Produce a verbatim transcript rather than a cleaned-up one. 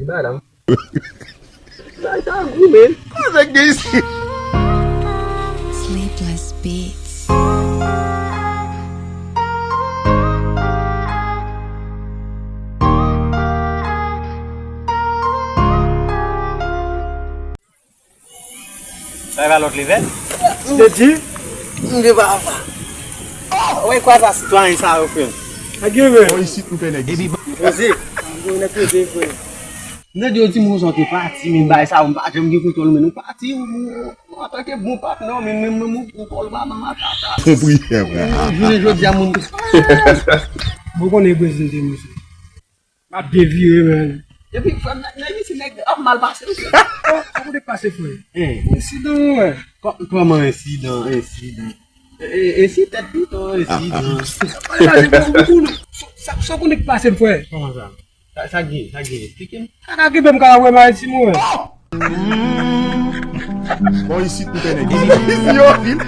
Bagay la, m Bagay sa gou, men. Kòman sa gen isit? Sleepless Beats. Sa va lòt level? M te di, m te pa apa. Wè kwa sa sitwayen sa yo, frè. A gen, men. Bon, isit nou fè nèg isit. Poze. Mwen nèg poze, frè. M te di yo, timoun, sa w te pati, men bagay sa yo, m pa janm gen kontwòl, men nou pati, ou, ou, ou, antanke bon patnè, men, men, men, ou, ou kòl pa nan matata. Bon priyè, frè. Jounen jodi a, moun. Bon, konnen Brezil te, mesye. M ap devire, men. Epi, frè m, nèg, nèg isi, nèg ap mal pase, mesye. Oh, sa kote k pase, frè? Hein. Ensidan, wè. Kò-, kòman ensidan, ensidan? E, e, ensi tèt pito, ensidan. Sa, sa, sa kote k pase, frè? Kòman sa? Sa, sa gen, sa gen, eksplike m. Kaka ki menm kaka wè m a Ayiti, mwen. Bon, isit nou fè nèg. Isit yo vin.